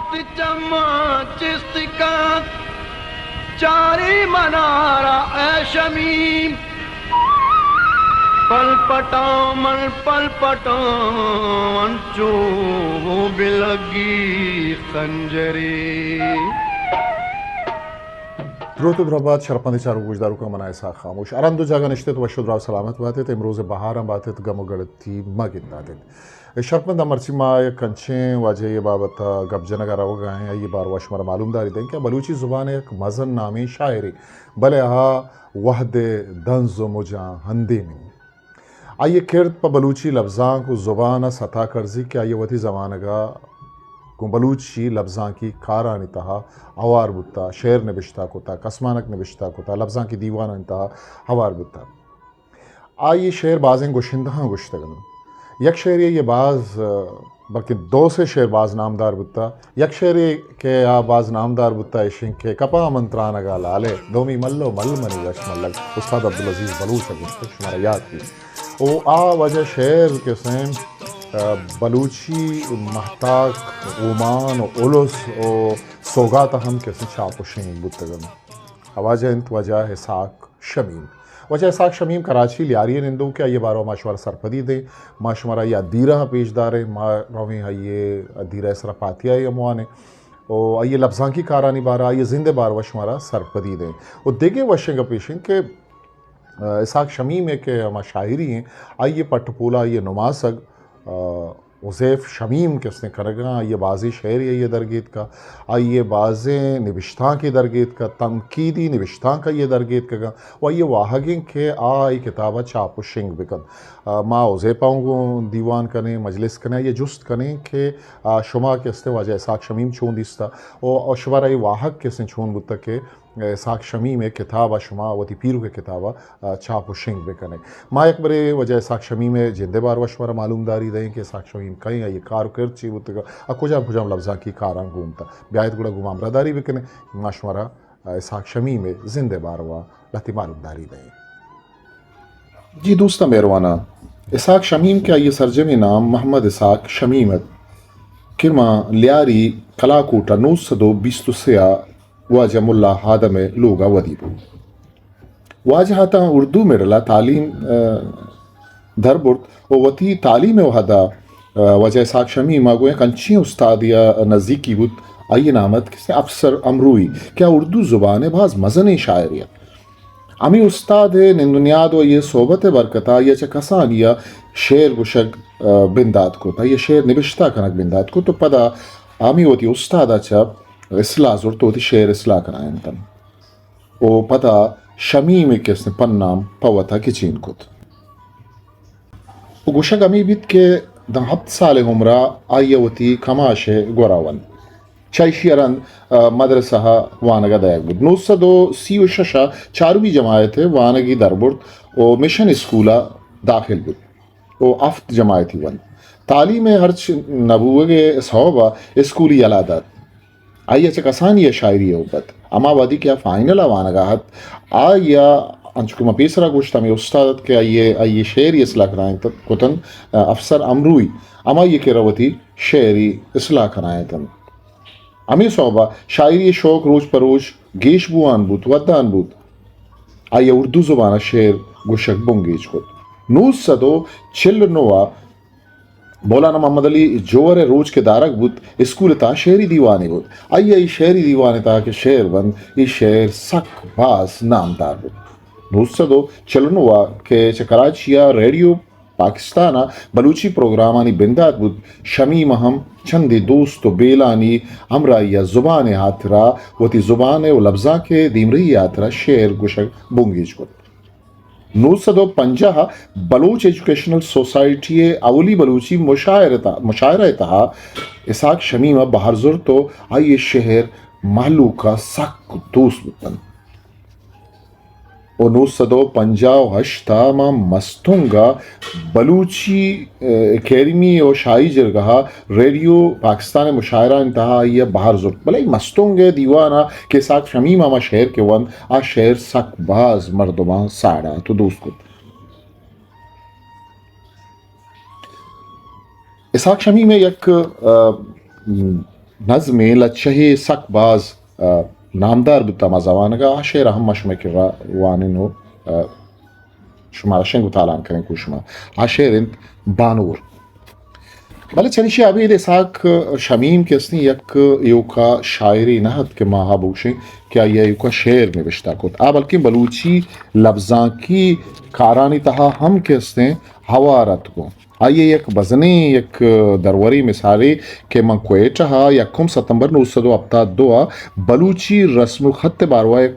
چماں چست کنت چاری منارا اے شمیم، پل پٹاں من پل پٹاں انچو بلگی خنجری۔ دروت و درہبات شرپمندیں چاروک گوشداروکاں، من آں اسحاق خاموش۔ ہر ہند و جاگہ نشتت، وش و دراہ سلامت باتت، امروز بہاراں باتت، گم و گڑتی مہ گنداتت۔ اے شرپمند، مرچی ما یک انچیں واجہے ء بابت ء گپ جنگ ء روگ ء ایں، آئی ء باروا شمارا معلومداری دئیں کہ بلوچی زبان ء یک مزن نامیں شاعرے، بلے آ وہد ء دنز و مجاں ہندیم انت۔ آئی ء کرد پہ بلوچی لبزانک و زبان ء ستا کرزی کہ آئی ء وتی زمانگ ء گوں بلوچی لبزانکی کارانی تہا ہوار بوتہ، شعر نبشتہ کتہ، کسمانک نبشتہ کتہ، لبزانکی دیوانانی تہا ہوار بوتہ۔ آئی ء شعر بازیں گشندہاں گوشتگ انت۔ یک شعرے آئی ء باز، بلکیں دو سے شعر باز نامدار بوتہ۔ یک شعرے کہ آ باز نامدار بوتہ، ایش انت کہ کپاں من ترانگ ء لالے، دومی ملو مل منی وش ملگ، استاد عبدالعزیز بلوچ ء گوشتگ، شمارا یات بیت۔ او آ واجہ شعر کہ سین، آ، بلوچی مہتاک، اومان و الس و سوگات ء ہم کہ سین چاپ و شنگ بوتگ انت۔ آ واجہ انت واجہ اسحاق شمیم۔ واجہ اسحاق شمیم کراچی لیاری ء نندوک ء، آئی ء باروا ما شمارا سرپدی دیں، ما شمارا آئی ء ادیرہ ء پیش داریں، ما رویں آئی ء ادیرہ ء سرا پاتیا ء ہم وانیں و آئی ء لبزانکی کارانی بارا، آئی ء زند ء باروا شمارا سرپدی دیں۔ و دگہ وشیں گپ ایش انت کہ، آ، اسحاق شمیم ء کہ ہما شاعری ہیں، آئی ء پٹ پولا، آئی ء نماسگ، آ، حذیف شمیم کہ استیں کنگاں، آئی ء بازیں شعرے آئی ء درگیتکا، آئی ء بازیں نبشتانکے درگیتکا، تنقیدی نبشتانک آئی ء درگیتکگاں و آئی ء واہگیں کہ آ اے کتاب ء چاپ و شنگ بکن۔ آ، ما حذیف ء گوں دیوان کنیں، مجلس کنیں، آئی ء جست کنیں کہ، آ، شما کہ استیں واجہ اسحاق شمیم چون دیستا و، و شمارا اے واہگ کہ استیں چون بوتگ کہ اسحاق شمیم ء کتاب ء شما وتی پیرک ء کتاب ء، آ، چاپ و شنگ بہ کن ئے۔ ما یک برے واجہ اسحاق شمیم ء جند ء باروا شمارا معلومداری دئیں کہ اسحاق شمیم کئے، آئی ء کار و کرد چی بوتگ ء کجام کجام لبزانکی کاراں گون ات۔ بیایت گڑا گوں ما ہمراہداری بہ کن ئے، ما شمارا، آ، اسحاق شمیم ء زند ء باروا لہتے معلومداری دئیں۔ جی دوستاں مہرواناں، اسحاق شمیم کہ آئی ء سرجمیں نام محمد اسحاق شمیم ات کہ ماں لیاری کلاکوٹ ء نو سد و بیست و سے ء واجہ ملا آدم ء لوگ ء ودی بوت۔ واجہ ء تاں اردو مڈل ء تعلیم، آ، در برت و وتی تعلیم ء وہد ء، آ، واجہ اسحاق شمیم ء گوں یک انچیں استادے ء نزیکی بوت، آئی ء نام ات کسے افسر امروئی کہ آ اردو زبان ء باز مزنیں شاعرے ات۔ ہمے استاد ء نند و نیاد و آئی ء صحبت ء برکت ء آئی ء چہ کسانی ء شعر گوشگ، آ، بندات کت، آئی ء شعر نبشتہ کنگ بندات کت و پدا ہمے وتی استاد ء چہ اصلاح زرت و وتی شعر اصلاح کنائینت انت۔ و پدا شمیم ء کسیں پنام پہ وتا گچین کت۔ و گوشگ ہمے بیت کہ داں ہپت سال ء عمر ء آئی ء وتی کماش ء گورا ونت۔ چہ ایشی ء رند، آ، مدرسہ ء وانگ ء دئیگ بوت۔ نو سد و سی و شش ء چارمی جماعت ء وانگی در برت و مشن اسکول ء داخل بوت و ہفت جماعتی ونت۔ تعلیم ء ہرچ نہ بوگ ء سوب ء اسکول یلہ دات۔ آئی ء چہ کسانی ء شاعری ء ابت۔ ہما وہدی کہ آ فائنل ء وانگ ء ات، آئی ء انچو کہ ما پیسرا گوشت، ہمے استاد ات کہ آئی ء، آئی ء شعری اصلاح کنائینت کتنت، افسر امروئی ہمائی ء کرا وتی شعری اصلاح کنائینت انت۔ ہمے سوب ء شاعری ء شوق روچ پہ روچ گیش بوان بوت، ودان بوت۔ آئی ء اردو زبان ء شعر گوشگ بنگیج کت۔ نو سد و چل و نو ء مولانا محمد علی جوہر ء روچ کہ دارگ بوت، اسکول ء تہا شعری دیوانے بوت۔ آئی ء اے شعری دیوان ء تہا کہ شعر بنت، اے شعر سک باز نامدار بوت۔ نو سد و چل و نو ء کہ چہ کراچی ء ریڈیو پاکستان ء بلوچی پروگرامانی بندات بوت، شمیم ء ہم چندے دوست و بیلانی ہمراہی ء زبان ء ہاترا، وتی زبان ء و لبزانک ء دیمرئی ء ہاترا شعر گوشگ بنگیج کت۔ نو سد و پنجاہ ء بلوچ ایجوکیشنل سوسائٹی ء اولی بلوچی مشاعرہ تہ-، مشاعرہ ء تہا اسحاق شمیم ء بہر زرت و آئی ء شعر مہلوک ء سک دوست بوتنت۔ و نو سد و پنجاہ و ہشت ء ماں مستونگ ء بلوچی، ء، اکیڈمی و شاہی جرگہ ء ریڈیو پاکستان ء مشاعرہ انت تہا آئی ء بہر زرت، بلے مستونگ ء دیوان ء کہ اسحاق شمیم ء ہما شعر کہ ونت، آ شعر سک باز مردماں ساڑات و دوست کت۔ اسحاق شمیم ء یک، ء، نظمے لچہے سک باز، آ، نامدار بوت ہما زمانگا۔ آ شعر ہم ما شمئے کرا وانین و، آ، شمارا شنگ و تالان کنیں گوں شما۔ آ شعر انت بانور۔ بلے چریشی ابید اسحاق شمیم کہ استیں یک ایوکا شاعرے نہ ات کہ ما ہا بگوشیں کہ آئی ایوکا شعر نوشتہ کت۔ آ بلکیں بلوچی لبزانکی کارانی تہا ہم کہ استیں ہوار ات گوں۔ آئی ء یک مزنیں یک دروریں مثالے کہ من کوئٹہ ء یکم ستمبر نو سد و ہپتاد دو ء بلوچی رسم الخط ء باروا یک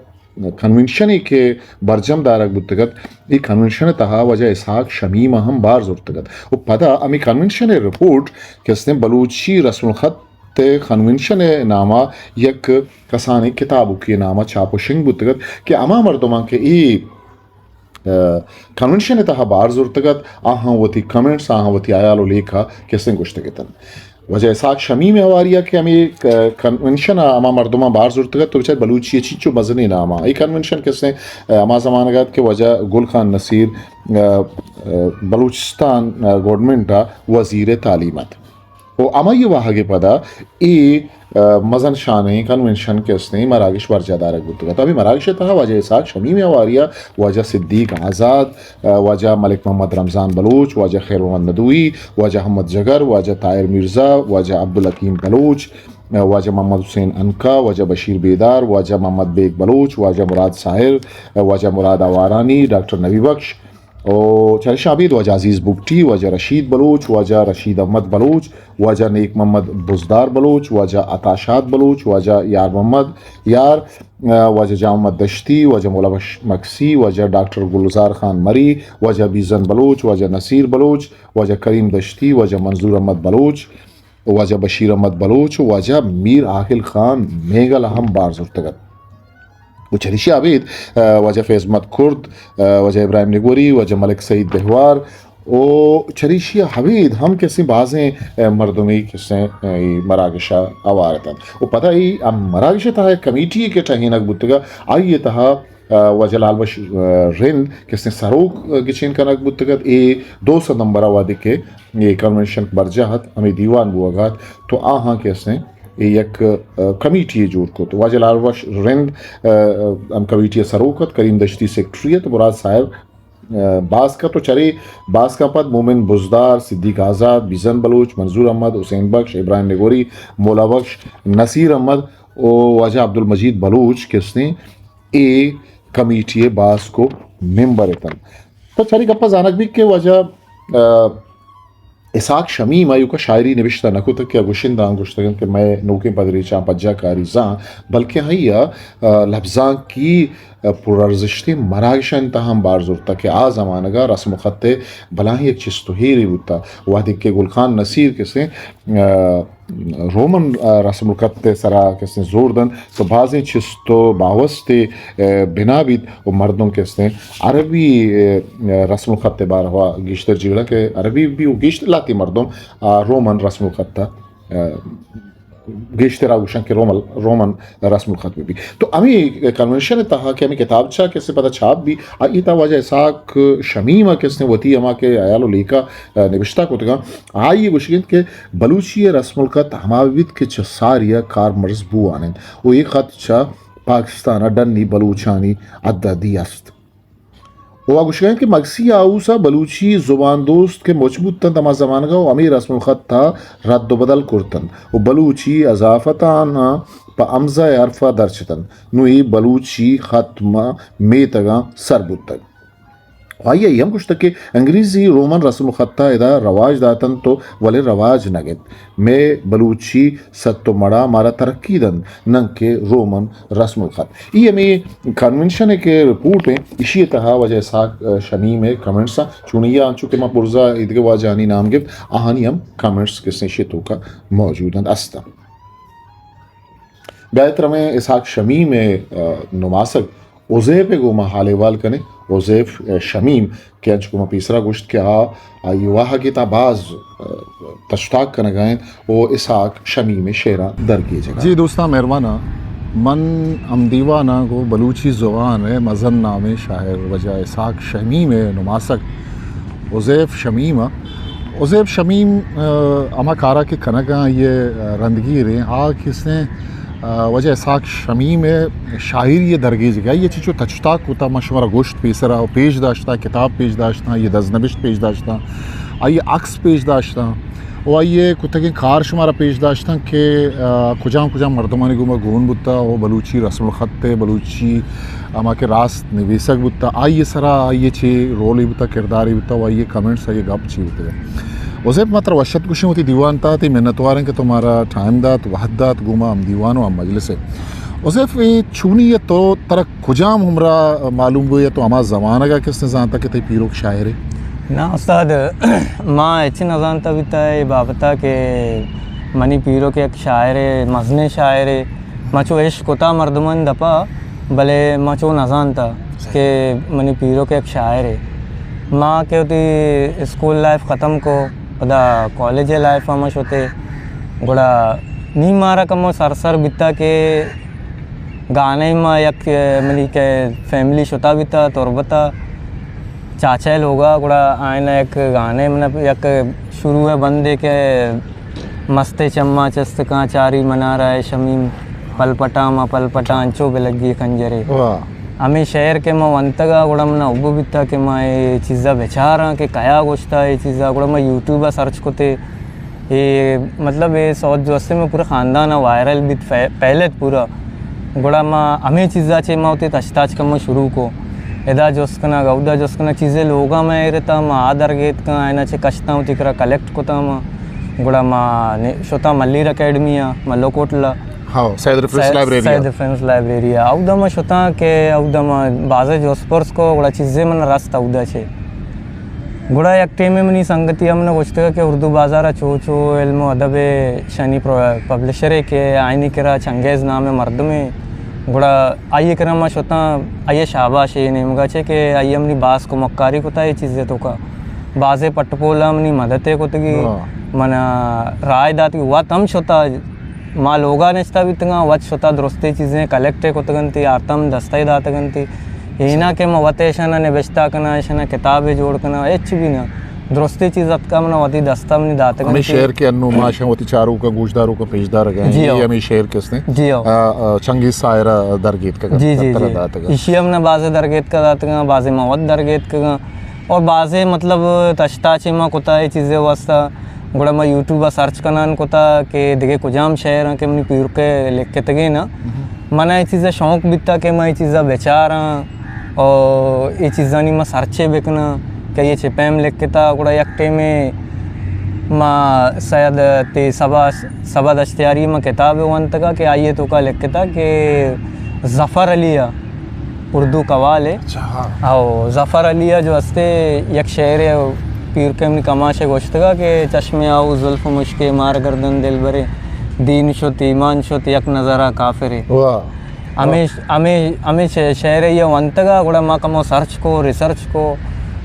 کنونشنے کہ برجم دارگ بوتگ ات، اے کنونشن ء تہا واجہ اسحاق شمیم ء ہم بار زرتگ ات و پدا ہمے کنونشن ء رپورٹ کہ استیں بلوچی رسم الخط ء کنونشن ء نام ء یک کسانیں کتابوکے ء نام ء چاپ و شنگ بوتگ ات کہ ہما مردماں کہ اے ء کنونشن ء تہا بار زرتگ ات، آہاں وتی کمنٹس، آہاں وتی ہیال و لیکہ کسیں گوشتگ اتنت۔ واجہ اسحاق شمیم ء ہواری ء کہ ہمے ک-، کنونشن ء ہما مردماں بار زرتگ ات، تو بچار بلوچی ء چینچو مزنیں نام ء اے کنونشن کسیں، ء ہما زمانگ ء ات کہ واجہ گل خان نصیر، ء، ء، بلوچستان، ء، گورنمنٹ ء وزیر تعلیم ات۔ و ہمائی واہگ ء پدا اے، ء، مزن شانیں کنونشن کہ استیں مراگش برجاہ دارگ بوتگ ات۔ ہمے مراگش ء تہا واجہ اسحاق شمیم ء ہواری ء واجہ صدیق آزاد، ء، واجہ ملک محمد رمضان بلوچ، واجہ خیر محمد ندوی، واجہ احمد جگر، واجہ طاہر مرزا، واجہ عبدالحکیم بلوچ، ء، واجہ محمد حسین عنقا، واجہ بشیر بیدار، واجہ محمد بیگ بلوچ، واجہ مراد ساحر، ء، واجہ مراد آوارانی، ڈاکٹر نبی بخش، و چریشاں ابید واجہ عزیز بگٹی، واجہ رشید بلوچ، واجہ رشید احمد بلوچ، واجہ نیک محمد بزدار بلوچ، واجہ عطا شاد بلوچ، واجہ یار محمد یار، ء، واجہ جام محمد دشتی، واجہ مولا بخش مگسی، واجہ ڈاکٹر گلزار خان مری، واجہ بیزن بلوچ، واجہ نصیر بلوچ، واجہ کریم دشتی، واجہ منظور احمد بلوچ، واجہ بشیر احمد بلوچ و واجہ میر عاقل خان مینگل ء ہم بار زرتگ ات۔ و چریشی ء ابید، ء، واجہ فیض محمد کرد، ء، واجہ ابراہیم نگوری، واجہ ملک سعید دہوار و چریشی ء ابید ہم کسیں بازیں، ء، مردمے کسیں، ء، اے مراگش ء ہوار اتنت۔ و پدا اے ہم مراگش ء تہا یک کمیٹی کہ ٹہینگ بوتگ ء آئی ء تہا ء، واجہ لال بخش، ء، رند کہ استیں سروک، ء، گچین کنگ بوتگ ات۔ اے دو سد نمبر ء وہدے کہ اے کنونشن برجاہ ات، ہمے دیوان بوہگ ء ات، تو آہاں کہ استیں اے یک، ء، کمیٹی یے جوڑ کت۔ واجہ لال بخش رند، ء، ء، ہم کمیٹی ء سروک ات، کریم دشتی سیکرٹری ات، مراد صاحب، ء، باسک ات و چرے باسکاں پد مومن بزدار، صدیق آزاد، بیزن بلوچ، منظور احمد، حسین بخش، ابراہیم نگوری، مولا بخش، نصیر احمد و واجہ عبدالمجید بلوچ کہ استیں اے کمیٹی ء باسک و ممبر اتنت۔ تو چرے گپا زانگ بیت کہ واجہ، ء، اسحاق شمیم ء ایوکا شاعری نبشتہ نہ کتگ کہ گشندہاں گوشتگ انت کہ مئے نوکیں پدریچاں پجا کاری زان، بلکیں آئی ء، ء، لبزانکی، ء، پرارزشتیں مراگشانی تہا ہم بار زرتگ کہ آ زمانگ ء رسم الخط ء بلاہیں یک چست و ایرے بوتگ۔ وہدے کہ گل خان نصیر کسیں، ء، رومن، ء، رسم الخط ء سرا کسیں زور دنت تو بازیں چست و باوستے، ء، بنا بیت و مردم کسیں عربی، ء، رسم الخط ء باروا گیشتر جیڑہ کہ عربی بی و گیشتر لہتے مردم، ء، رومن رسم الخط ء، ء، گیشتر آ گوشن کہ رومن، رومن رسم الخط بہ بی۔ تو ہمے کنونشن ء تہا کہ ہمے کتابچہ کسے پدا چھاپ بی، آئی تہا واجہ اسحاق شمیم ء کسے وتی ہما کہ ہیال و لیکہ، ء، نبشتہ کتگاں، آئی ء گوشگ انت کہ بلوچی ء رسم الخط ہما بیت کہ چہ ساری ء کارمرز بوان انت و اے خط چہ پاکستان ء ڈنی بلوچانی حد ء دی است۔ و آ گوشگ ء انت کہ مگسی ہاؤس ء بلوچی زبان دوست کہ مچ بوت انت ہما زمانگ ء و ہمے رسم الخط ء رد و بدل کرت انت و بلوچی اضافتان ء پہ ہمزہ ء حرف ء درچت انت۔ نوں اے بلوچی خط ماں میتگاں سر بوتگ۔ و آئی ء اے ہم گوشتگ کہ انگریزی رومن رسم الخط ء ادا رواج دات انت و ولے رواج نہ گپت۔ مئے بلوچی ست و مڑا مارا ترقی دنت، ننکہ رومن رسم الخط۔ ای ہمے کنونشن ء کہ رپورٹ ہیں، اشی ء تہا واجہ اسحاق، ء، شمیم ء کمنٹس ہیں، چونیا انچو کہ ما برزا ایدگہ واجہانی نام گپت، آہانی ہم کمنٹس کسیں اشی ء توکا موجود ہیں، است ہیں۔ بیایت رمیں اسحاق شمیم ء، ء، نماسگ حذیف ء گوما حال احوال کنیں۔ حذیف، ء، شمیم کہ انچو کہ ما پیسرا گوشت کہ آ، آئی واہگ ء تا باز، ء، تشتاک کنگا انت و اسحاق شمیم ء شعراں درگیجگا۔ جی دوستاں مہرباناں، من ہم دیواناں گوں بلوچی زبان ء مزن نامیں شاعر واجہ اسحاق شمیم ء نماسگ حذیف شمیم ء عزیب شمیم، آ، ہما کارا کہ کنگاں، آئی ءِ، آ، رندگیریں، آ کسیں، آ، واجہ اسحاق شمیم ءِ شاعری ءِ درگیجگ ءَ، آئی ءَ چچو تچتاک کتا، ما شمارا گوشت پیسرا، و پیش داشتاں، کتاب پیش داشتاں، آئی ءِ دزنبشت پیش داشتاں، آئی ءِ عکس پیش داشتاں، و آئی ءِ کتگیں کار شمارا پیش داشتاں کہ، آ، کجام کجام مردمانی گوما گون بوتا، و بلوچی رسم الخط ءِ، بلوچی ہما کہ راست نویسگ بوتا، آئی ءِ سرا آئی ءِ چے رولے بوتا، کردارے بوتا، و آئی ءِ کمنٹس، آئی ءِ گپ چی بوتگ؟ عزیب، ما ترا وش اتک گوشیں وتی دیوان تا، تئی منتواریں کہ تو مارا ٹائم دات، وہد دات، گوں ما ہم دیوان و ہم مجلس ئے۔ عزیب، اے چونی ءَ تو، ترا کجام عمرا معلوم بو یا تو ہما زمانگا کس نے زانتا کہ تئی پیروک شاعرے؟ نا استاد، ما ہچ نہ زانتا بیتا اے بابتا کہ منی پیروک یک شاعرے، مزنیں شاعرے۔ ما چو عشق کتا مردمانی دپا، بلے ما چو نزانتا کہ منی پیروک یک شاعرے۔ ما کہ وتی اسکول لائف ختم کو، پدا کالج لائف ہم شتے، گڑا نی مارا کمو سر سر بیتا کہ گانے ما یک، منی کہ فیملی شتا بیتا تربتا، چاچا لوگا، گڑا آئینا یک گانے من یک شروع بندے کہ مست چماں چست کاں چاری منارہ ءِ شمیم، پل پٹاں ما پل پٹاں انچو بہ لگی خنجرے۔ واہ۔ ہمے شعر کہ ما ونتگا گڑا منا حب بیتا کہ ما اے چیزا بچاراں کہ کیا گوشتا اے چیزا، گڑا ما یوٹیوب ءَ سرچ کتے، اے مطلب اے سوت جو استے ما پورا خاندان ءَ وائرل بیت، پہ-، پھیلت پورا۔ گڑا ما ہمے چیزا چے ما وتی تشتاچ کمو شروع کو۔ ادا جست کنگ، اودا جست کنگ، چیزے لوگا ما ایرتا، ما آ درگیت کن، آئینا چے کشتاں وتی کرا کلیکٹ کتاں ما۔ گڑا ما نے-، شتاں ملیر اکیڈمی آ، ملو کوٹلا۔ ہاں، سید ریفرنس سید، لائبریری آ۔ سید ریفرنس لائبریری آ۔ اودا ما شتاں کہ اودا ما بازے جست پرس کو، گڑا چیزے من رست اودا چے۔ گڑا یک ٹیمے منی سنگتی ہم نہ گوشتگ کہ اردو بازار ءَ چو چو علم و ادب ءِ شانی پرو-، پبلشرے کہ آئینی کرا چنگیز نام ءِ مردمے۔ گڑا آئی ءِ کرا ما شتاں، آئی ءِ شاباش اے نیمگا چے کہ آئی ءَ منی باز کمکاری کتا اے چیز ءِ توکا۔ بازے پٹ پولا منی مدد ءَ کتگی، واہ۔ من ءَ رائے داتگی، وت ہم شتا ما لوگا نشتہ بیتگاں، وت شتا درستیں چیزیں کلیکٹ ءَ کتگ انت، آرتا من دستہ ءَ داتگ انت۔ اے نہ کہ ما وت ایشانا نبشتہ کناں، ایشانا کتابے جوڑ کناں، ہچ بھی نہ۔ درستیں چیز اتکا منا وتی دستا منی داتگ انت۔ ہمے شعر کہ انو ما شاں وتی چاروکاں گوشداروکاں پیش دارگا ایں، جی ہو۔ اے ہمے شعر کس نے؟ جی ہو۔ آ، آ، چنگیز ساحرا درگیتکگا، جی، جی، ترا جی۔ داتگا۔ ایشی ہم نہ بازے درگیتکا داتگاں، بازے ما وت درگیتکگاں۔ اور بازے مطلب تشتاچے ما کتا اے چیزے واسطہ۔ گڑا ما یوٹیوب ءَ سرچ کنان کتا کہ دگہ کجام شعر آں کہ منی پیرک ءَ لکھتگیں نا۔ منا اے چیز ءِ شوق بیتا کہ ما اے چیز ءَ بچاراں اور اے چیزانی ما سرچے بکناں کہ اے چہ پیم لکھتا۔ گڑا یک ٹیمے ما سید تے صبا، صبا دشتیاری ما کتابے وانتگا کہ آئی ءِ توکا لکھتا کہ ظفر علی ءَ اردو قوال ءَ۔ اچھا، ہاں۔ او ظفر علی ءَ جو ہستے یک شعرے پیرکے منی کماش ءَ گوشتگا کہ چشم آہو زلف مشکے مار گردن دلبرے، دین شت ایمان شت یک نظرا کافرے۔ واہ۔ ہمے، ہمے، ہمے شع-، شعرے یہ ونتگا گڑا ما کمو سرچ کو، ریسرچ کو،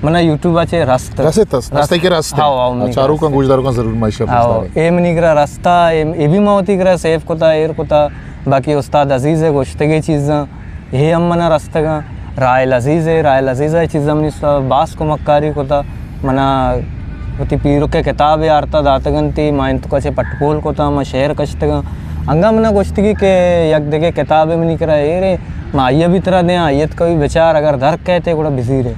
منا یوٹیوب ءَ چے رست۔ رست است، رست۔ رست کہ رست۔ ہاں، ہاں، منی چاروکاں رست۔ گوشداروکاں ضرور ما ایشی ءَ ہاں، پیش داریں۔ اے منی کرا رستا، اے، اے بھی ما وتی کرا سیو کتا، ایر کتا، باقی استاد عزیز ءِ گوشتگیں چیزاں۔ اے ہم منا رستگاں۔ راحل عزیز ءَ، راحل عزیز ءَ چیزاں منی سا-، باز کمکاری کتا۔ منا وتی پیرک ءِ کتابے آرتا داتگ انتی، ما انتکا چہ پٹ پول کتا، ما شعر کشتگاں۔ انگا منا گوشتگی کہ یک دگہ کتابے منی کرا ایرے، ما آئی ءَ بھی ترا دیاں، آئی ءَ تو کبھی بچار، اگر در کئیتے گڑا بزیرے۔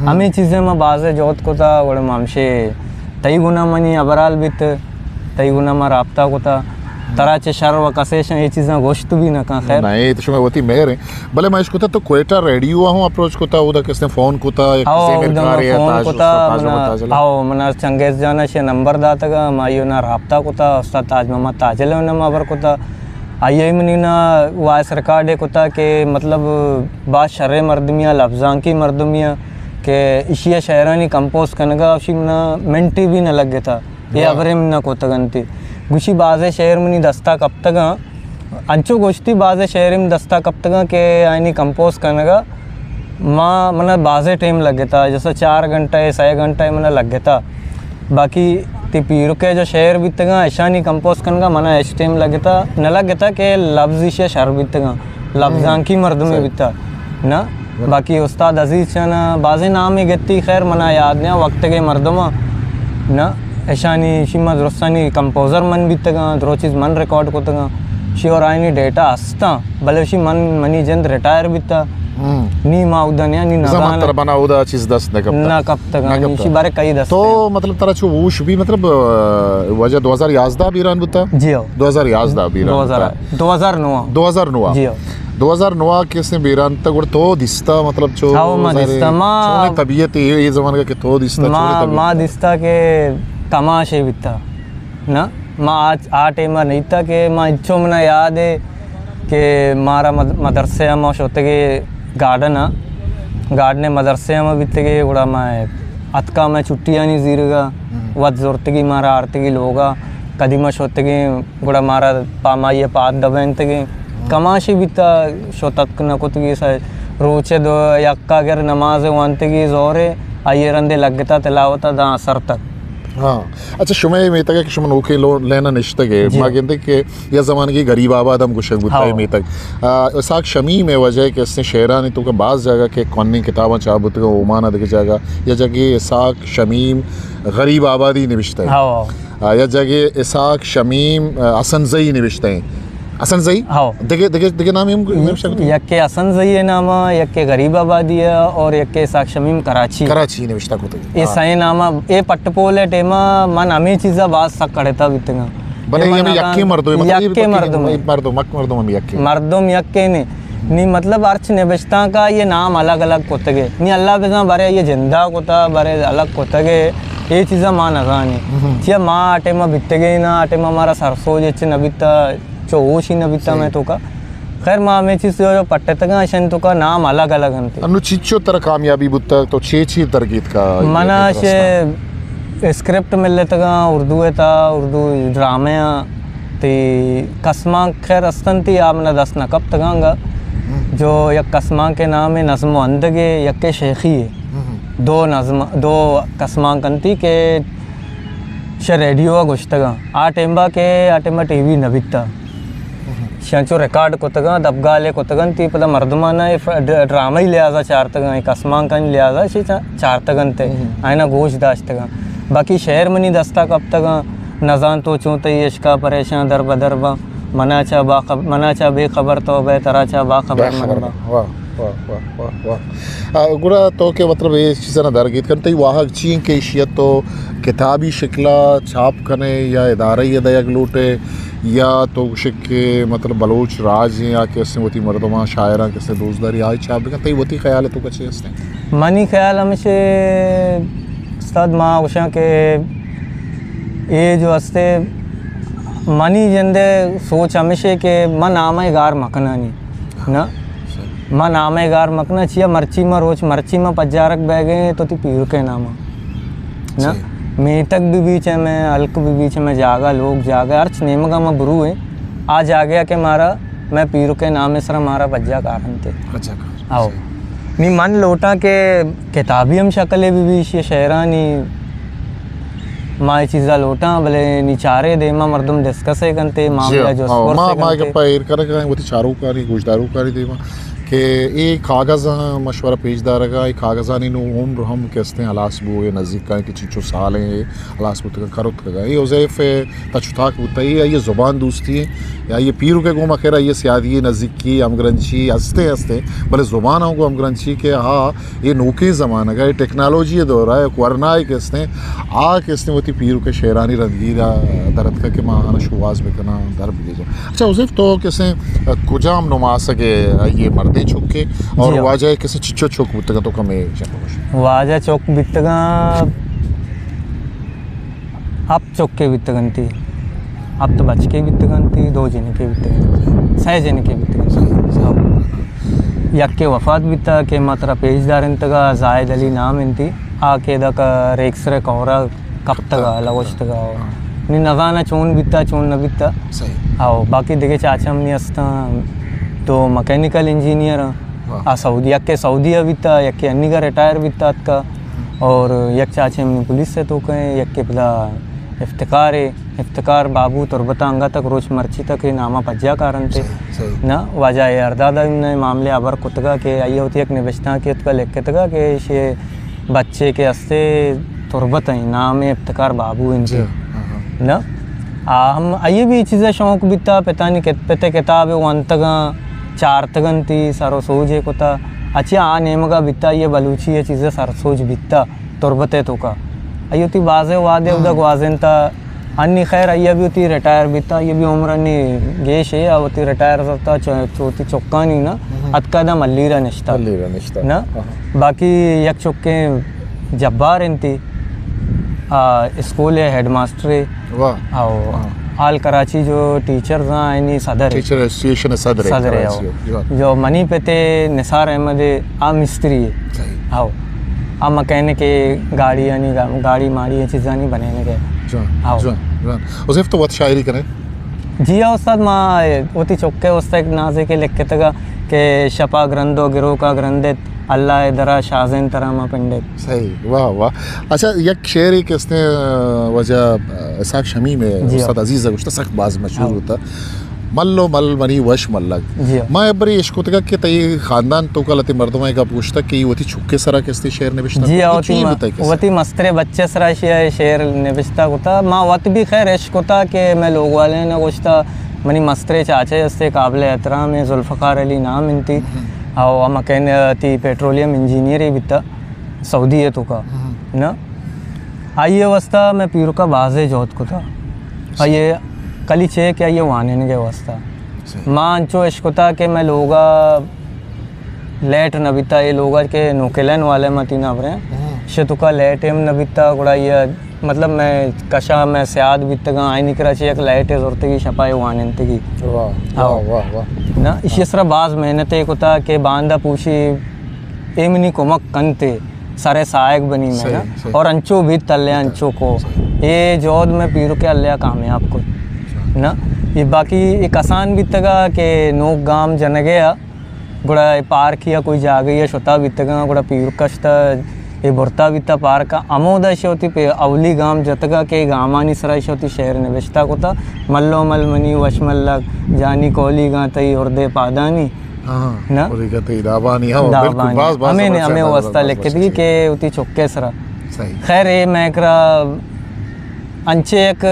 ہمے چیزیں ما بازے جہد کتا، گڑا ما ہمشے تئی گنا منی ہبرال بیت۔ تئی گنا ما رابطہ کتا، ترا چہ شر و کسے شاں اے چیزاں گوشت بھی نہ کن۔ خیر۔ نہ، اے تو شما وتی مہر ہیں۔ بلے ما اشکتا تو کوئٹہ ریڈیو ءَ ہوں اپروچ کتا، اودا کس نے فون کتا، یا ہاؤ، کسے اودا ما کارے فون تاج، کتا، استاد تاج منا، محمد تاجل۔ ہاؤ، منا چنگیز جان ءَ شے نمبر داتگا، ما ایو نا رابطہ کتا، استاد تاج محمد تاجل ءَ نم خبر کتا۔ آئی ءَ منی نا وائس ریکارڈ کتا کہ مطلب باز شرے مردمی ءَ، لبزانکی مردمی ءَ کہ اشی ءَ شعرانی کمپوز کنگا، اشی منا منٹی بھی نہ لگتا۔ اے ہبرے من نہ کتگ انت۔ گوشی بازیں شعر منی دستا کپتگاں، انچو گوشتی بازیں شعر من دستا کپتگاں کہ آئینی کمپوز کنگا ما، منا بازیں ٹائم لگتا، جیسا چار گھنٹہ، سہ گھنٹہ منا لگتا۔ باقی تی پیرکے جو شعر بیتگاں، اشانی کمپوز کنگا منا اش ٹائم لگتا، نہ لگتا کہ لفظ ایشی شر بیتگاں، لفظانکی مردمے بیتا۔ نہ، باقی استاد عزیز چنا بازیں نامے گتی، خیر منا یاد نہ، وقتگے مردماں نہ، اشانی، اشی ما درستانی کمپوزر من بیتگاں، درو چیز من ریکارڈ کتگاں، اشی اور آئینی ڈیٹا ہستاں، بلے اشی من، منی جند ریٹائر بیتا، ہم۔ نی ما اودا نیا، نی بزاں من نزاناں۔ ترا بنا اودا چیز دست نہ کپتا۔ نہ کپتگاں، نہ نی کپتا۔ اشی بارے کئی دست تو ہے۔ مطلب ترا چو ہوش بھی، مطلب، آ، وجہ دو ہزار یازدہ بیران بوتا؟ جی ہو۔ دو ہزار یازدہ بیران دو ہزار، بوتا۔ دو ہزار نو۔ دو ہزار نو۔ جی ہو۔ دو ہزار نو کہ سے بیران تا گڑ تو دیستا، مطلب، چو ہاو، ما ظاہر ہے، دیستا، ما چونے طبیعت اے، اے زمانہ کہ تو دیستا، ما، چونے طبیعت ما تا؟ دیستا کہ کماشے بیتا۔ نہ، ما آ، آ ٹائم ء نیتا کہ ما انچو منا یاد ہے کہ مارا مد-، مدرسہ ء ما شتگے گارڈن ء، گارڈن ء مدرسہ ء ما بیتگے، گڑا ما اتکا ما چھٹیانی زیرگا ہم۔ وت زرتگی مارا آرتگی لوگا، کدی ما شتگے گڑا مارا پا مائی ء پاد دبینتگے۔ ہم۔ کماشے بیتا شتت نہ کتگی سا روچ دو یکا گر نماز وانتگی زورے، آئی رندے لگتا تلاوت داں اثر تک۔ ہاں۔ اچھا، شما اے میتگ ء کہ شما نوکیں لو-، لین ء نشتگ ئے، جی۔ ما گندے کہ یا زمانگی غریب آباد ہم گوشگ بوتا ہاں۔ اے میتگ۔ آ، اسحاق شمیم ء وجہ کہ استیں شعرانی تو کہ بعض جاگہ کہ کونیں کتاباں چاپ بوتگ، اومان ء دگہ جاگہ، یا جگہ اسحاق شمیم غریب آبادی نوشتہ ہے۔ ہاں۔ آ، یا جگہ اسحاق شمیم، آ، حسن زئی نوشتہ ہیں۔ حسن زئی؟ ہاؤ۔ دگہ، دگہ، دگہ نام ہم نوشتہ کتگ؟ یکے حسن زئی ء نام ء، یکے غریب آبادی ء اور یکے اسحاق شمیم کراچی۔ کراچی نوشتہ کتگ۔ اے ہاں۔ سئیں نام ء، اے پٹ پول ء ٹیم ء من ہمے چیز ء باز سک کڑتا بیتگاں۔ بلے اے ہمے نگاں یکے مردم، مطلب، یکے مردم۔ مردم، مردم ہمے یکے۔ مردم یکے نے۔ نی مطلب ہرچ نبشتانک ء یہ نام الگ الگ کتگے۔ نی اللہ بزاں برے یہ جندا کتا، برے الگ کتگے۔ اے چیزاں ما نزانیں۔ ہم۔ چیا ما آ ٹیم ء بیتگے نا، آ ٹیم ء مارا سرسوج اچ نہ بیتا۔ چو ہوش ہی نہ بیتا صحیح۔ مئے توکا۔ خیر، ما ہمے چیز جو پٹتگاں، اشانی توکا نام الگ الگ انت۔ انو چیچو ترا کامیابی بوتا، تو چے چی ترگیت کا؟ منا یہ چہ اسکرپٹ ملتگاں، اردو ء تا، اردو ڈرامہ آں، تی کسمانک خیر استنتی، آ منا دست نہ کپتگاں گا۔ ہم۔ جو یک کسمانک نام ہے نظم و اندگے، یک شیخی ہے۔ ہم۔ دو نظم، دو کسمانک انتی کہ شہ ریڈیو ء گوشتگاں۔ آ ٹیمبا کہ آ ٹیمبا ٹی وی نہ بیتا۔ شانچو ریکارڈ کتگاں، دبگالے کتگاں، تی پدا مردمانا اے ف-، ڈ-، ڈرامہ ای لحاظا چارتگاں، اے کسمانکانی لحاظا چی چا-، چارتگاں تے، ہم۔ آئینا گوش داشتگاں۔ باقی شعر منی دستا کپتگاں، نزان تو چون تئی عشقا پریشان در بدر باں، منا چا با خب-، منا چا بے خبر تو بے، ترا چا با خبر من باں۔ واہ، واہ، واہ، واہ، واہ۔ آ، گڑا تو کہ مطلب اے چیزانا درگیت کن، تئی واہگ چی انت کہ ایشی ء تو کتابی شکلا چھاپ کنے یا ادارہ ء دئیگ لوٹے؟ یا تو گوشے کہ مطلب بلوچ راج ایں یا کہ استیں وتی مردماں شاعراں کہ استیں دوستداری آئی چاپ بکن، تئی وتی خیال ء تو کچے استیں؟ منی خیال ہمیشہ استاد ما گوشاں کہ اے جو استے منی جندے سوچ ہمیشہ کہ من نامہ گار مکنانی نا، من نامہ گار مکناں چیا مرچی ما روچ مرچی ما پجارک بیگے تو تی پیرکے نامہ۔ نہ، صحیح۔ میتگ بہ بی چہ مئے، ہلک بہ بی چہ مئے، جاگہ، لوگ، جاگہ، ہرچ نیمگا ما بروئیں، آ جاگہا کہ مارا، مئے پیرکئے نامئے سرا مارا پجا کارنتے۔ پجا کار۔ ہاؤ۔ صحیح۔ نی من لوٹاں کہ کتابی ہم شکلے بہ بی، ایشی شعرانی ما اے چیزا لوٹاں، بلے نی چارے دیما مردم ڈسکسے کنتے، جی معاملہ ہاں۔ جوست ہاں، ما، پرسے ما کنتے۔ گپا ایر کنگا ایں، وتی چاروکانی، گوشداروکانی دیما۔ کہ اے کاغذاں مشورہ پیش دارگا، اے کاغذانی نوں عمر ہم کہ استیں ہلاس بوئے نزیکا ایں کہ چنچو سالیں اے ہلاس بوتگا، کرتکگا۔ اے حذیف ء تچ و تاک بوتا، اے آئی ء زبان دوستی ایں، آئی ء پیرک ء گوما خیر آئی ء سیادی نزیکی ہمگرنچی ہستیں ہستیں، بلے زبان ہم گوں ہمگرنچی کہ آ اے نوکیں زمانگ ء، اے ٹیکنالوجی ء دور ء، اے ورنا ء کہ استیں، آ کہ استیں وتی پیرک ء شعرانی رندگیر ء در اتکگ کہ ما آہاں شوہاز بکناں، در بگیجاں۔ اچھا حذیف، تو کسے کجام نماسگ ء آئی ء مردیں چکے اور جی ہاں۔ واجہ ء کسے چچو چک بوتگاں، تو کمے چپ گوش۔ واجہ چک بیتگاں، ہپت چکے بیتگنتی، ہپت بچکے بیتگنتی، دو جنکے بیتگنتی، سہ جنکے بیتگنتی۔ ہاں۔ یکے وفات بیتا کہ ما ترا پیش دارنتگا، زاہد علی نام انتی، آ کہ دکا ریکسرے کورا کپتگا، لوشتگا۔ ہاں۔ نی نزاناں چون بیتا، چون نہ بیتا۔ صحیح۔ او باقی دگہ چاچا منی استاں، دو مکینیکل انجینئر آں۔ واہ۔ آ سعودی، یکے سعودی ء بیتا، یکے انیگا ریٹائر بیتا اتکا۔ اور یک چاچے منی پولیس ء توکا ایں، یکے پدا افتخار ء، افتخار بابو تربت ء انگا تک روچ مرچی تک اے ناما پجا کارنتے۔ صحیح، صحیح۔ نہ، واجہ اے ہرداد ء نہ معاملے ہبر کتگا کہ آئی ء وتی یک نبشتانکے اتکا لکھتگا کہ ایشی بچے کہ استے تربت ء نام ابتکار بابو انت۔ جی، ہاں، ہاں۔ نہ؟ آ ہم آئی ء بھی چیز ء شوق بیتا، پتانی کت-، پت ء کتاب ء وانتگاں، چارتگ انتی، سر و سوج ء کتا۔ اچھا آ نیمگا بیتا، یہ بلوچی ء چیز ء سر سوج بیتا تربت ء توکا۔ آئی وتی بازیں وہدے اودا ہاں۔ گوازینتا۔ انی خیر آئی ء بھی وتی ریٹائر بیتا، آئی ء بھی عمر انی گیش ہے، آ وتی ریٹائر زرتا، چو-، چو وتی چکانی نا، ہم۔ اتکا دا ملیر ء نشتا۔ ملیر ء نشتا۔ نا؟ ہاں۔ باقی یک چکیں جبار انتی، آ، اسکول ء ہیڈ ماسٹر ہے۔ واہ۔ او، ہاں۔ حال کراچی جو ٹیچر زاں، یعنی صدر ہے۔ ٹیچر ایسوسی ایشن صدر ہے صدر ہے، کراچی او۔ ہے۔ واہ۔ جو منی پتے نثار احمد ہے، آ مستری ہے۔ صحیح۔ ہاؤ۔ آ مکینک ہے، گاڑی یعنی گا-، گاڑی ماڑی یہ چیزانی بنینے گئے۔ جوان، ہاؤ۔ جوان، جوان۔ حذیف تو وت شاعری کرے؟ جی ہاں استاد، ما وتی چکے استاد نازے کے لکھتگا کہ شپا گرندو گروکا گرندت، اللہ ء درا شازین ترا ما پنڈت۔ صحیح، واہ، واہ۔ اچھا، یک شعرے کہ اس نے، آ، واجہ، آ، اسحاق شمیم ہے، جی ہاں۔ استاد عزیز ہے، گوشتا سخت باز مشہور ہاں۔ ہوتا۔ مل و مل منی وش ملگ۔ جی ہاں۔ ما ابری اشکتگا کہ تئی خاندان تو کل تی مردماں گپ گوشتا کہ وتی چکے سرا کستے شعر نوشتا جی کتا۔ ہاں، تو وتی چی م-، بتا کسے؟ وتی مسترے بچے سرا شی-، شعر نوشتا کتا۔ ما وت بھی خیر اشکتا کہ میں لوگ والے نے گوشتا منی مسترے چاچے استے قابل احترام ہے، ذوالفقار علی نام انتی۔ ہم۔ او ہم کہنے تی پیٹرولیم انجینئر ہی بیتا۔ سعودی ء توکا، ہم۔ نا؟ آئی ء واسطہ میں پیرکا بازے جہد کتا۔ آئی ء کلی چے کہ آئی ء وانینگ ء واسطہ۔ صحیح۔ ما انچو اش کتا کہ میں لوگا لیٹ نہ بیتا، اے لوگا کہ نوکلین والے ما تینا برے۔ ہم۔ شے توکا لیٹ ہم نہ بیتا، گڑا یہ مطلب میں کشا میں سیاد بیتگاں، آئینی کرا چے یک لیٹ زرتگی شپا ء وانینتگی۔ واہ، ہاں۔ واہ، واہ، واہ۔ نا، اشی سرا باز محنت ء کتا کہ باندا پوشی اے منی کمک کنتے، سر سائگ بنی میں صحیح، نا۔ صحیح۔ اور انچو بھی تلے صحیح۔ انچو کو۔ صحیح۔ اے جہد میں پیرو کے اللہ کامیاب کو۔ صحیح۔ نا، یہ باقی یہ کسان بیتگا کہ نوک گام جنگے آ، گڑا اے پارک یا کوئی جاگہ یا شتا بیتگاں، گڑا پیرکشتا اے برتا بیتا پارک ء۔ ہمودا ایشی وتی پہ اولی گام جتگا کہ گامانی سرا ایشی وتی شعر نوشتہ کتا، ملو مل منی وش ملگ، جانی کولی گاں تئی ہردے پادانی۔ ہاں، نا؟ کولی گاں تئی دابانی، ہاں، دابانی۔ بالکل، باز، باز ہمیں نے، زبردست ہمیں ہے، واسطہ باز، باز لکھتگی اچھی کہ وتی چکے سرا۔ صحیح۔ خیر، اے میں کرا انچے یک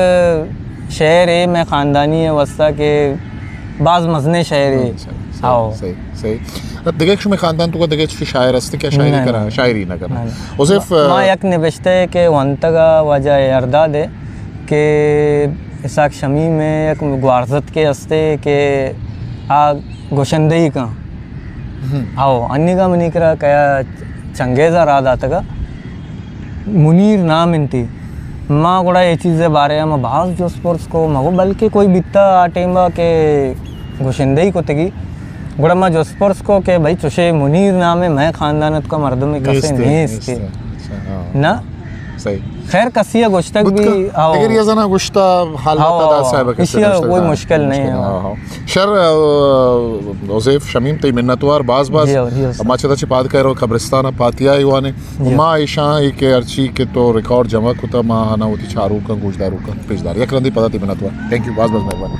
شعر ہے میں خاندانی ہے واسطہ کہ باز مزنے شعر ہے۔ ہاں، صحیح، صحیح، ہاؤ۔ صحیح، صحیح۔ دگہ شمے خاندان تو دگہ چوشی شاعر است کہ شاعری نہ، کرا، نہ۔ شاعری نہ کرا۔ نہ، نہ۔ حذیف، ما، ما یک نبشتہ ہے کہ ونتگا واجہ ارداد ہے کہ اسحاق شمیم ہے یک گوارزت کے استے کہ آ گوشندہی کن۔ ہم۔ ہاؤ، انیگا منی کرا کیا چنگیزا را داتگا۔ منیر نام انتی۔ ما گڑا اے چیز بارے ما باز جست پرس کو، مگو بلکہ کوئی بیتا آ ٹائم کہ گشندہی کتگی۔ گڑا ما جست پرس کو کہ بھائی چوشے منیر نام ہے، میں خاندان ات کا مردم کسے نیست، نیست۔ نیست۔ اچھا، ہاں۔ نا؟ صحیح۔ خیر کسی گشتگ بھی، ہاؤ۔ اگر یہ زنا گشتا حال ہاؤ، بتا دا ہاؤ۔ صاحب کسے اسی گشتگ کوئی دا۔ مشکل نہیں ہے۔ ہاں، ہاں۔ شر، آ، حذیف شمیم تئی منتوار باز باز۔ جی، جی، سر۔ ما چدا چہ پاد کئے رو قبرستان پاتیا ایوانے۔ جی۔ ما ایشاں ای کہ ہرچی کہ تو ریکارڈ جمع کتا، ما آنا وتی چاروکاں، گوشداروکاں پیش دار۔ یک رندی پدا تئی منتوار۔ تھینک یو، باز باز مہربانی۔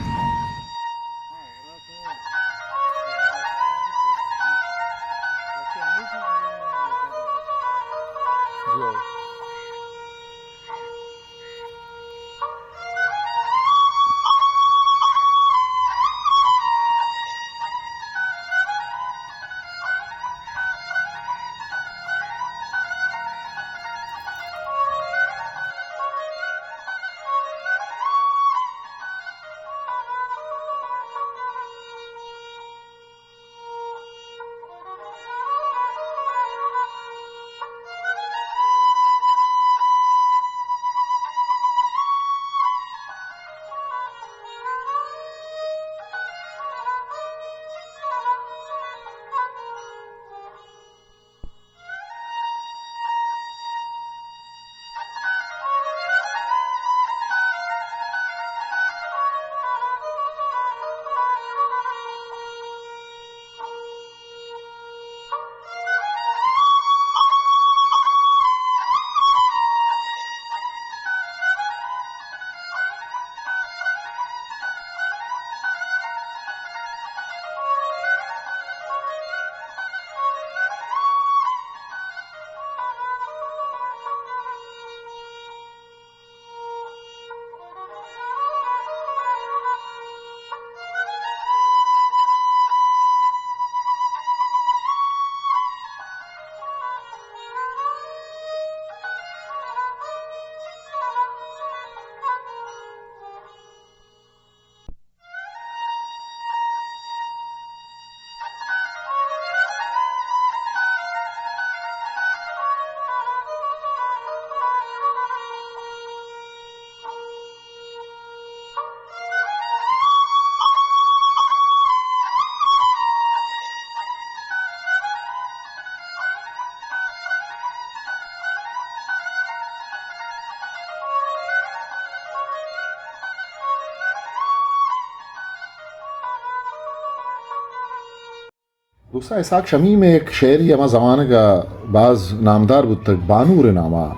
دوستاں، اسحاق شمیم ءِ یک شعرے ہما زمانگ ءَ باز نامدار بوتگ، بانور ءِ نام ءَ۔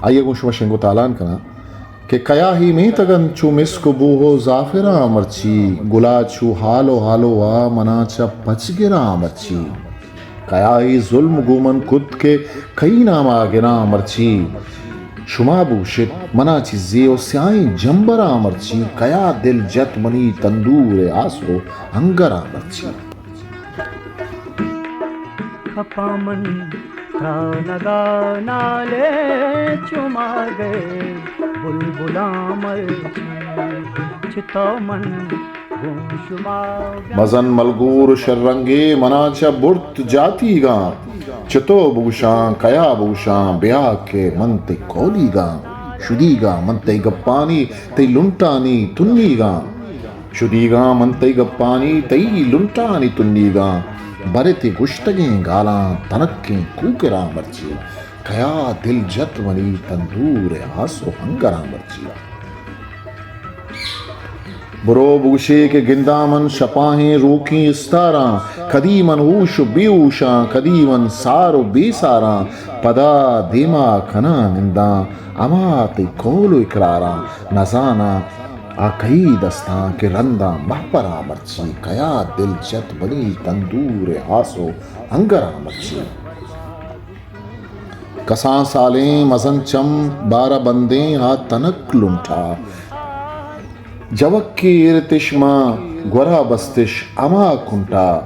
آئی ءَ گوں شما شنگ ءُ تالان کناں کہ کیاہی میتگ انت چو مسک ءُ بوہ ءُ زعفران مرچی، گلا چو ہال ءُ ہالو ءَ منا چہ پچ گراں مرچی۔ کیاہی ظلم گوں من کت کہ کئی نام ءَ گراں مرچی۔ شما بگوشت منا چیزے ءُ سیاہیں جمبراں مرچی، کیا دل جت منی تندور ءِ آس ءُ انگراں مرچی۔ کپاں من ترانگا نالے چو ماگے بلبلاں مرچی، چتو من گوں شما۔ مزن ملگور ءُ شررنگے منا چہ برت جاتیگاں، چتو بگوشاں، کیا بگوشاں، بیا کہ من تئی کولیگاں۔ شدیگاں من تئی گپانی، تئی لنٹانی تنیگاں۔ شدیگاں من تئی گپانی، تئی لنٹانی تنیگاں۔ برت گشتگیں گالاں تنکیں کوکراں مرچی، کیا دل جت منی تندور ءِ آس ءُ ہنگراں مرچی۔ برو بگوشے کہ گنداں من شپاہیں روکیں استاراں، کدی من ہوش ءُ بے ہوشاں، کدی من سار ءُ بے ساراں، پدا دیما کناں ننداں ہما تئی قول ءُ اقراراں۔ نزاناں آ کئی دستاں کہ رنداں مہپراں مرچی، کیا دل جت منی تندور ءِ آس ءُ انگراں مرچی۔ کسان سالیں مزن چم بارہ بندیں آ تنک لنٹا، جوک کہ ایرتش ماں گورا بستش ہما کنٹا،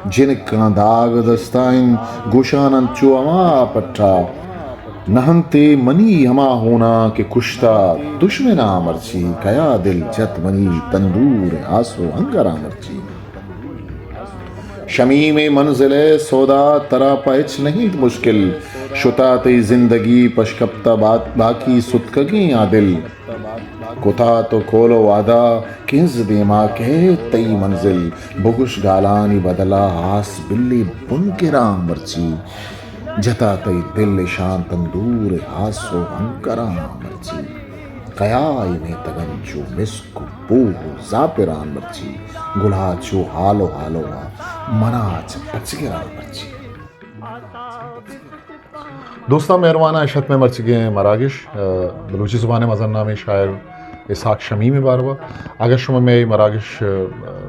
جنکاں داگ دستائیں گوشان انت چو ہما پٹا۔ نہ انت اے منی ہما ہوناں کہ کشتا دشمناں مرچی، کیا دل جت منی تندور ءِ آس ءُ انگراں مرچی۔ شمیم ءِ منزل ءِ سودا ترا پہ ہچ نہ انت مشکل، شتا تئی زندگی پشکپتہ بات باقی ستکگیں آ دل۔ کتا تو قول ءُ وعدہ کنز دیما کئیت تئی منزل، بگوش گالانی بدلا آس بلی بن گراں مرچی، جتا تئی دل اشاں تندور ءِ آس ءُ ہنکراں مرچی۔ کیا اے میتگ انت چو مسک ءُ بوہ ءُ زعفران مرچی، گلا چو ہال ءُ ہالو ءَ منا چہ پچ گراں مرچی۔ دوستاں مہرواناں، اش ات مئے مرچیگیں مراگش، آ، بلوچی زبان ءِ مزن نامیں شاعر اسحاق شمیم ءِ باروا۔ اگر شما مئے مراگش، آ،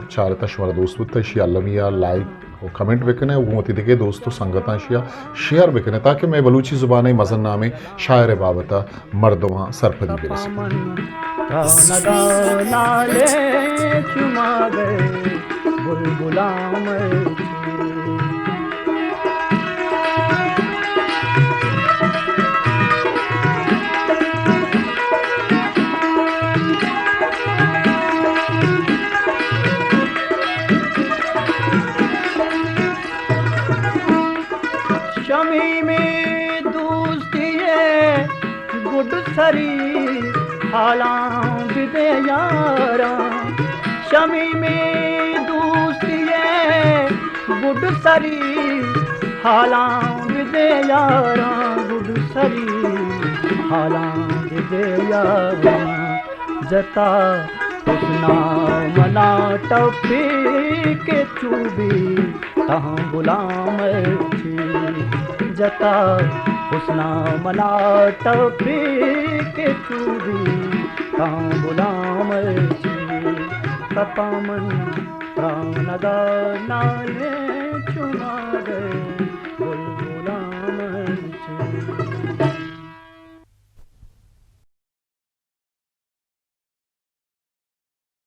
چارتہ، شمارا دوست بوتہ، اشی المی ءَ لائک ءُ کمنٹ بکنے ءُ گوں وتی دگہ دوست ءُ سنگتاں اشی ءَ شیئر بکنے تاکہ مئے بلوچی زبان ءِ مزن نامیں شاعر ءِ بابت ءَ مردماں سرپدی برسیت۔ ترانگا نالے چما گئے بلبلاں مرچی۔ شمیمیں دوستی ءِ گڈ سری حالاں بدے یاراں، شمیمیں دوستی ءِ گڈ سری حالاں بدے یاراں، گڈ سری حالاں بدے یاراں۔ جتا حسنا منا ٹپی کہ چوبی تاں غلام چی۔ جتا حسنا منا ٹپی کہ چوبی تاں غلام چی۔ کپا من ترانگا نالے چما گئے